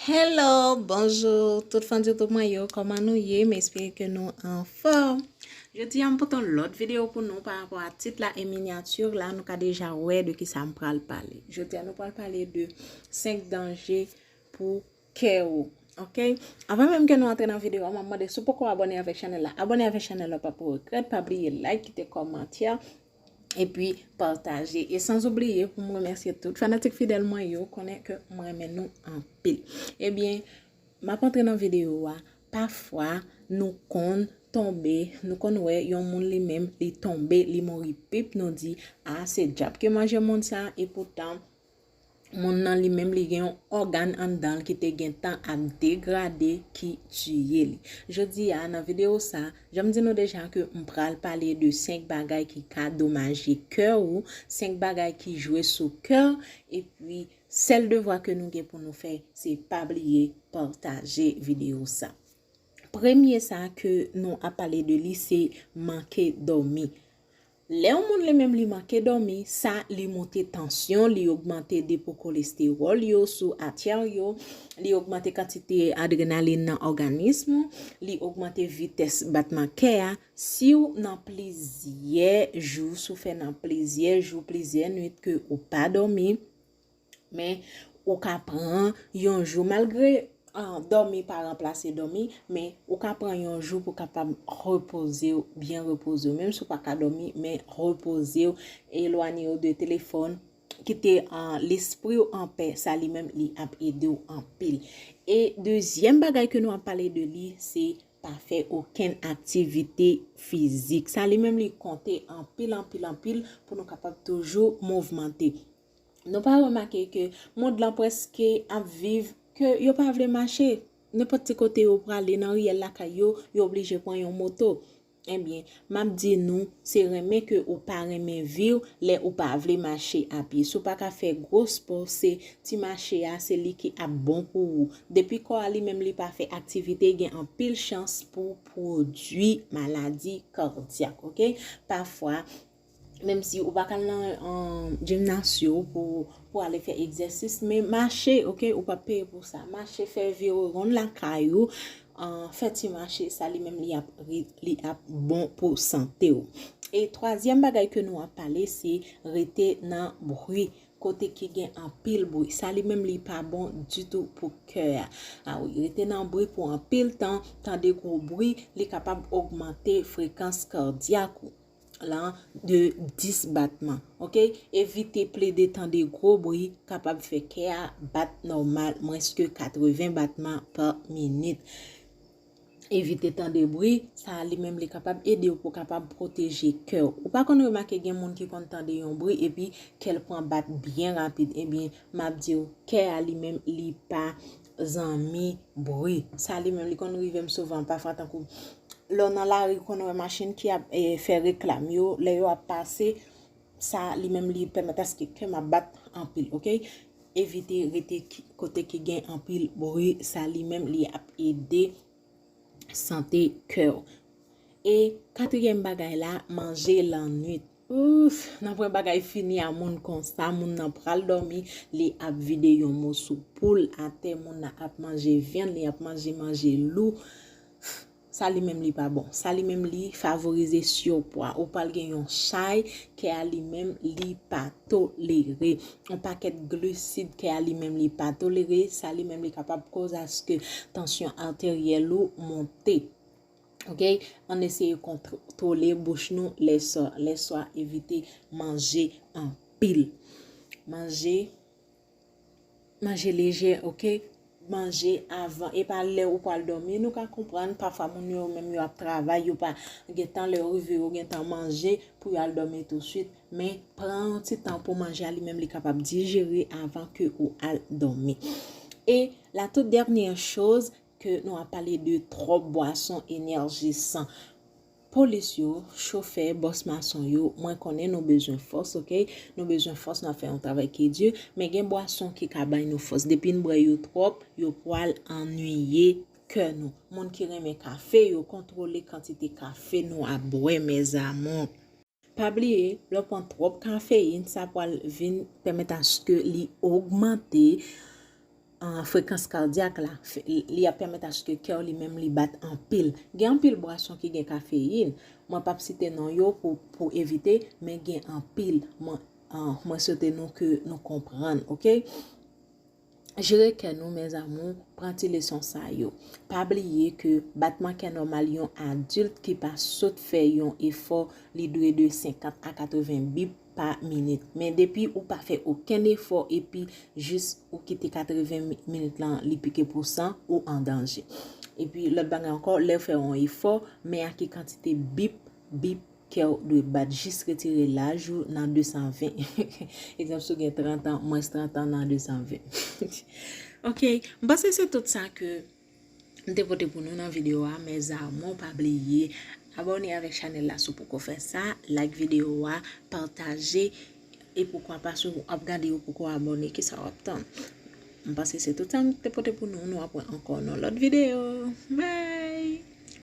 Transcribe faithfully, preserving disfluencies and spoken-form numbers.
Hello, bonjou tout fan YouTube mwen yo, kòman nou ye? M espere ke nou anfòm. Jodi a m pote yon lòt videyo pou nou pa rapò a tit la e minyati la, nou ka deja wè de kisa m pral pale. Jodi a nou pral pale de senk danje pou kè ou. Ok? Avan menm ke nou antre nan videyo a, m ap mande si w poko abòne avèk chanèl la, abòne avèk chanèl la, pa pou regrèt, pa bliye like, kite kòmantè, epi pataje. E san oubliye pou m remèsye tout fanatik fidèl mwen yo, konnen ke m renmen nou anpil. Ebyen, m ap antre nan videyo a. Pafwa, nou konn tonbe, nou konn wè yon moun li menm, li tonbe, li mouri pip, nou di, a, se dyab ki manje moun sa, epoutan, moun nan li menm, li gen yon ògàn anndan l ki te gentan ap degrade, ki tiye li. Jodi a, nan videyo sa, jan m di nou deja ke m pral pale de senk bagay ki ka domaje kè ou, senk bagay ki jwe sou kè, epi sèl devwa ke nou gen pou nou fè, se pa bliye pataje videyo sa. Premye sa ke nou ap pale de li, se manke dòmi. Lè yon moun li menm li manke dòmi, sa li moute tansyon, li ogmante depo kolestewòl yo sou atyè yo, li ogmante kantite adrenalin nan òganis ou, li ogmante vitès batman kè a. Si w nan plizyè jou, si w fè nan plizyè jou, plizyè nwit ke ou pa dòmi, men ou ka pran yon jou, malgre ah, dòmi pa ranplase dòmi, men ou ka pran yon jou pou kapab repoze w, byen repoze w. Menm si w pa ka dòmi, men repoze w, elwanye w de telefòn, kite ah, lespri w anpè, sa li menm li ap ede w anpil. E dezyèm bagay ke nou ap pale de li, se pa fè okenn aktivite fizik. Sa li menm li konte anpil, anpil, anpil pou nou kapab toujou mouvmante. Nou pa remake ke mond lan prèske ap viv ke yo pa vle mache. Nenpòt ti kote yo prale nan riyèl lakay yo, yo oblije pran yon moto. Ebyen, m ap di nou, se renmen ke ou pa renmen vi w lè ou pa vle mache a pye. Si w pa ka fè gwo spò, se ti mache a, se li ki ap bon pou ou. Depi kò a li menm li pa fè aktivite, gen anpil chans pou pwodui maladi kadyak, ok? Pafwa, menm si ou pa ka al nan um, jimnasyo pou, pou ale fè egzèsis, men mache, ok? Ou p ap peye pou sa. Mache, fè viworonn lakay ou, uh, fè ti mache, sa li menm li ap, li ap bon pou sante w. E twazyèm bagay ke nou ap pale, se rete nan bri, kote ki gen anpil bri. Sa li menm li pa bon ditou pou kè a. A wi, rete nan bri pou anpil tan, tande gwo bri, li kapab ogmante frekans kadyak ou lan de dis batman. Ok? Evite plede tande gwo bri, kapab fè kè a bat nòmal mwens ke katreven batman pa minit. Evite tande bri, sa li menm li kapab ede w pou kapab pwoteje kè w. Ou pa konn remake gen moun ki konn tande yon bri epi kè l pran bat byen rapid. Ebyen, m ap di w, kè a li menm li pa zanmi bri. Sa li menm li konn rive m souvan, pafwa tankou lè w nan lari, ou konn wè machin ki ap eh, fè reklam yo, lè yo ap pase, sa li menm li pèmèt aske kè m ap bat anpil, ok? Evite rete ki- kote ki gen anpil bri, sa li menm li ap ede sante kè w. E katriyèm bagay la, manje lannwit. Ouf, nan pwen bagay fini a moun konsa, moun nan pral dòmi, li ap vide yon moso poul atè, moun nan ap manje vyann, li ap manje manje lou. Sa li menm li pa bon. Sa li menm li favorize sipwa. Ou pral gen yon chay, kè a li menm li pa tolere. Yon pakèt glisid, kè a li menm li pa tolere. Sa li menm li kapab koz aske tansyon ateryèl ou monte. Ok? Ann eseye kontwole bouch nou lèswa, lèswa evite manje anpil. Manje, manje lejè, ok? Manje avan, e pa lè ou pral dòmi. Nou ka konprann, pafwa moun yo menm yo ap travay, yo pa gentan lè yo rive, yo gentan manje pou yo al dòmi touswit. Men pran yon ti tan pou manje a li menm li kapab dijere avan ke ou al dòmi. E la tout dènyè choz, ke nou ap pale de twòp bwason enèjisan. Polis yo, chofè, bòs mason yo, mwen konnen nou bezwen fòs, ok? Nou bezwen fòs, n ap fè yon travay ki di, men gen bwason ki ka bay nou fòs. Depi n bwè yo twòp, yo pral annuiye kè nou. Moun ki renmen kafe, yo kontwole kantite kafe nou ap bwè, mes amours. Pa bliye, lè w pran twòp kafeyin, sa pral vin pèmèt aske li ogmante an frekans kadyak la, li ap pèmèt aske kè w li menm li bat anpil. Gen anpil bwason ki gen kafeyin. Mwen p ap site non yo pou, pou evite, men gen anpil. Mwen, mwen swete nou ke nou konprann, oke? Jere kè nou, mes amours, pran ti leson sa yo. Pa bliye ke batman kè nòmal yon adilt ki pa sot fè yon efò, li dwe de senkant a katreven bip pa minit. Men depi ou pa fè okenn efò epi jis ou kite katreven minit lan li pike pou san, ou an danje. Epi lòt bagay ankò, lè w fè yon efò, men a ki kantite bip, bip kè w dwe bat, jis retire laj ou nan de san ven. Egzanp, si w gen trant an, mwens trant an nan de san ven. Ok, m panse se tout sa ke m te pote pou nou nan videyo a, mes amours, pa bliye abòne avèk chanèl la si w poko fè sa, like videyo a, pataje, e poukwa pa si w ap gade ou poko abòne, kisa w ap tann? M panse se tout sa m te pote pou nou, nou ap wè ankò nan lòt videyo. Bye!